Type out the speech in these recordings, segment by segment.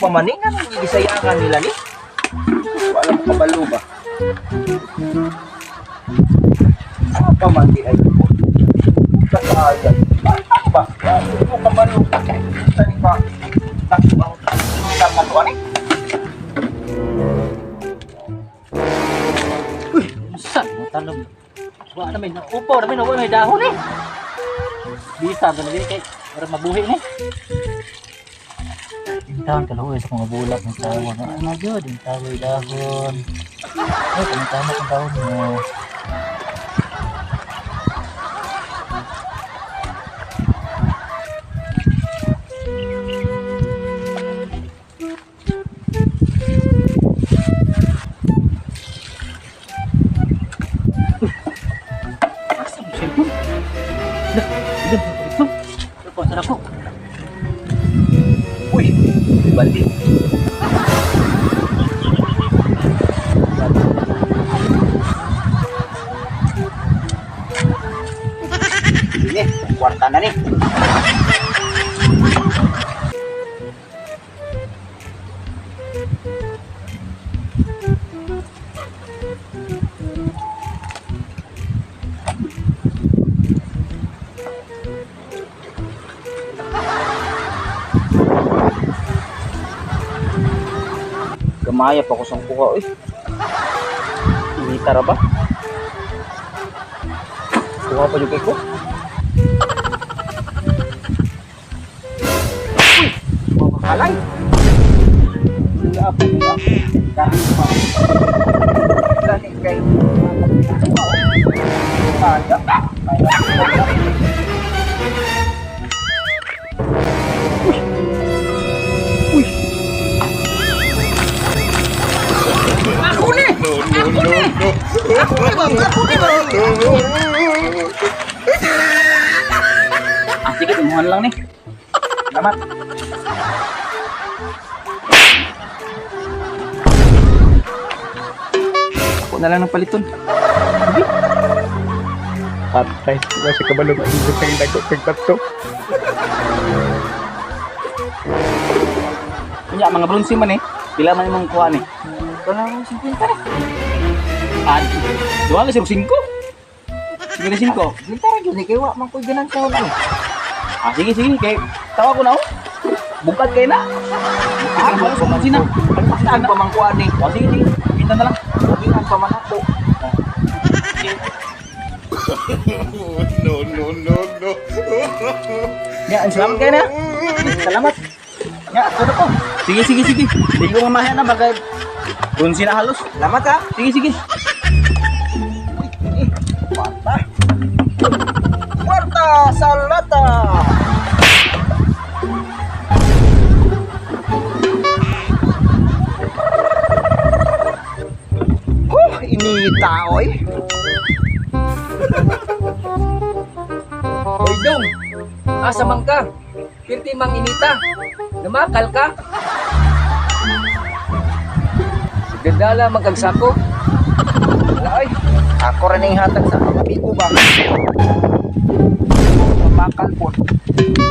pa man ni, nga nang gisayangan nila ni. Wala mo kabalo ba? Ano pa man di ay kasayang. Ano ba? Ano mo kabalo? Saan pa? Takbo ang isang na to, ani? Uy, unsa mo tanom? Wa na may naupaw na may nawa may dahon eh. Bisa ba na kay para mabuhi ni. Intaon kaluoy sa mga bulak ng tawa nga ano gyud, intawoy dahon. Ay, kanang tama kang dahon mo. Asa mo cellphone? Dah, dah, ito. Ito, sarap ko. Uy, baldi. Ini, kwarta na ni. Gamaya pa ko sa kuha, uy. Inita ra ba? Kuha pa jud kay ko. Uy, mamahalay. Wala pa nila. Dahil pa. Gani kay Kaya. Kaya. Uy. Uy. Ako ni! Ako ni! Ako ni ba? Ako ni ba? Ah, sige, tumuhan lang ni. Salamat. Ako na lang ng paliton. Patay, wala siya kabalo maisip ng dago kag tatlo. Kunya, mga bronze man eh. Pila man imong kuha ni? Wala akong 50 ni. Ah, duha ka 5. 55. Ginta ra gyud ni kay wa man koy ganansya ni. Ah, sige, sige. Kay, tawa ko na oh. Bungkad kay na. Ah, Ah, wala sa na. Saan pa man kuha ni? Oh, sige, sige. Pinta na lang. Bugingan pa man ako. No, no, no, no. Ya, salamat kayo na. Salamat. Nya, ato na ko. Sige, sige, sige. Hindi ko mamaya na baka bronze na halos. Salamat ha. Sige, sige. Kwarta. Kwarta sa lata. Huh, inita oy. Hoy dong, asa man ka? Pirti mang inita. Namakal ka? Dadala man kag sako. Wala oy. Ako ra ning hatag sa mga amigo ba. Makal po.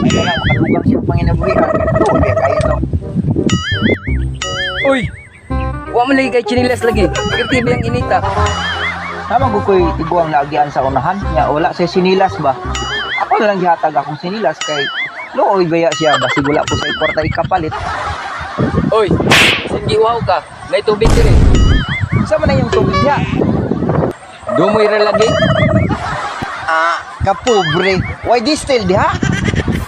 May na lang makadugang siya panginabuhian. Tuloy kayo to. Uy! Wa man lagi kay chinilas lagi. Pirti ba ang inita? Tama ko ko'y tiguang naagian sa unahan nya wala sa sinilas ba. Ako na lang gihatag akong sinilas kay looy baya siya basig wala ko sa kwarta ikapalit. Uy, sige uhaw ka. May tubig diri. Sa man na yung tubig niya? Dumoy ra lagi. Ah, kapobre. Why distill diha?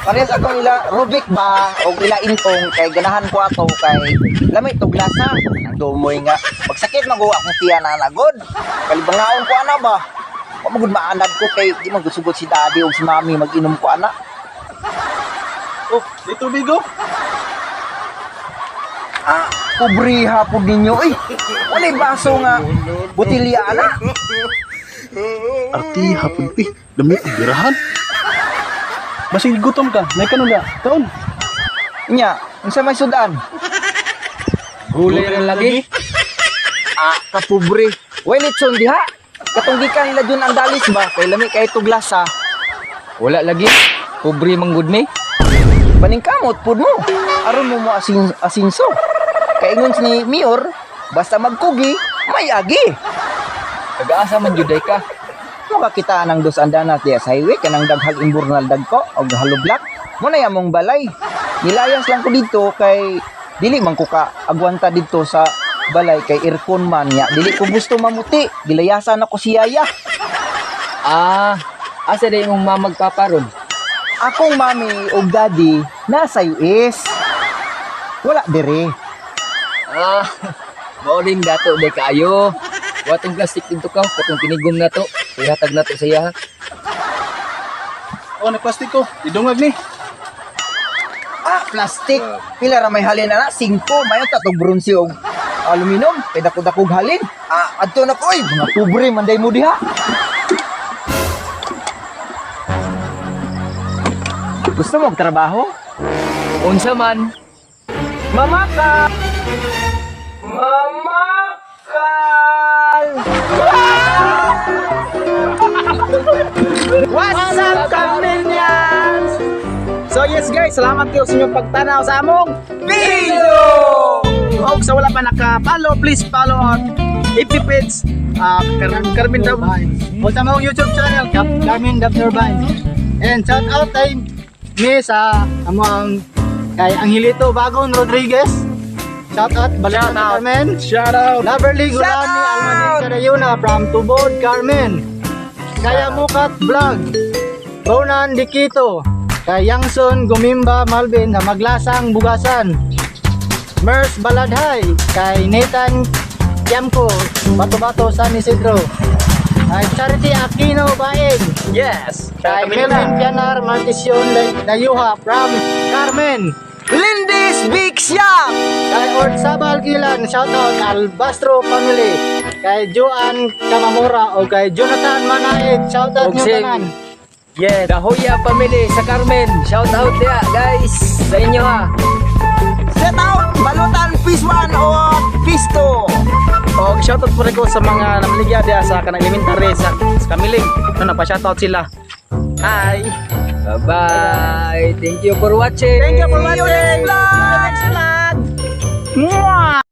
Parehas atong ila Rubik ba o ila intong kay ganahan ko ato kay lamay tog lasa. Ang dumoy nga. Pagsakit maguwa akong tiyan na nagod. Kalibangaon ko ana ba? Wa magud maanad ko kay di man gusugot si daddy o si mami mag-inom ko ana. Oh, di tubig oh. Ah, pobre hapon ninyo eh. Walay baso nga botilya ana. Arti hapon pi, dami og girahan. Basig gutom ka, nay kanula, kaon. Nya, unsa may sudan? Gulay ra lagi. Ah, kapobre. Way litson diha. Katong gikan nila dun ang dalis ba kay lami kay tug lasa. Wala lagi. Pobre man gud ni. Paningkamot pud mo. Aron mo mo asinso. Kaingon ni Mayor, basta magkugi, may agi. Taga-asa man jud ka? Makakita ng dos andanas diya sa highway kanang daghag imburnal dagko og hollow block. Mo na among balay. Nilayas lang ko dito kay dili man ko ka agwanta dito sa balay kay aircon man niya. Dili ko gusto mamuti. Gilayasan ako si Yaya. Ah, asa day imong mama ug papa ron? Akong mami ug daddy nasa US. Wala dire. Ah, mauling dato day kaayo. Watong plastic dito ka, katong tinigom na to. Ihatag na to sa iya. Oh, nagplastic ko. Idungag ni. Ah, plastic. Pila ra may halin ana? Singko. Mayo tatog bronze og aluminum. Kay dako-dakog halin. Ah, adto na ko oy. Mga pobre manday mo diha. Gusto mo trabaho? Unsa man? Mamakal! Mamakal! What's up, Kaminians? So yes guys, salamat kayo sa inyong pagtanaw sa among Video! Og sa wala pa naka-follow, please follow on FB page Carmen Dab. O sa among YouTube channel, Carmen Dab Vines. And shout out kay mi sa among kay Angelito Bagon Rodriguez. Shout out Balikan Carmen. Shout out. Loverly Shout Gulani out! Almadin Cadayuna from Tubod, Carmen. Kaya Mukat Vlog. Ronan Dikito. Kay Yangson Gumimba Malvin na Maglasang Bugasan. Mers Baladhay. Kay Nathan Kiamco, Bato-Bato, San Isidro. Kay Charity Aquino Baing. Yes. Kay Melvin Pianar Martision Dayuha from Carmen. Lindy's Big Shop! Kay Ort Sabal Gilan, shoutout Albastro Family. Kay Joan Kamamura o kay Jonathan Manaid, shoutout Og nyo tanan. Yes. Dahoya family sa Carmen. Shout out diya guys sa inyo ha. Set out! Balutan Piece 1 o Piece 2! Og shoutout po rin ko sa mga namaligya diya sa kanang elementary sa Kamiling. No, nagpa-shoutout sila. Hi! Bye-bye. Thank you for watching. Thank you for watching! Vlog! Mwah!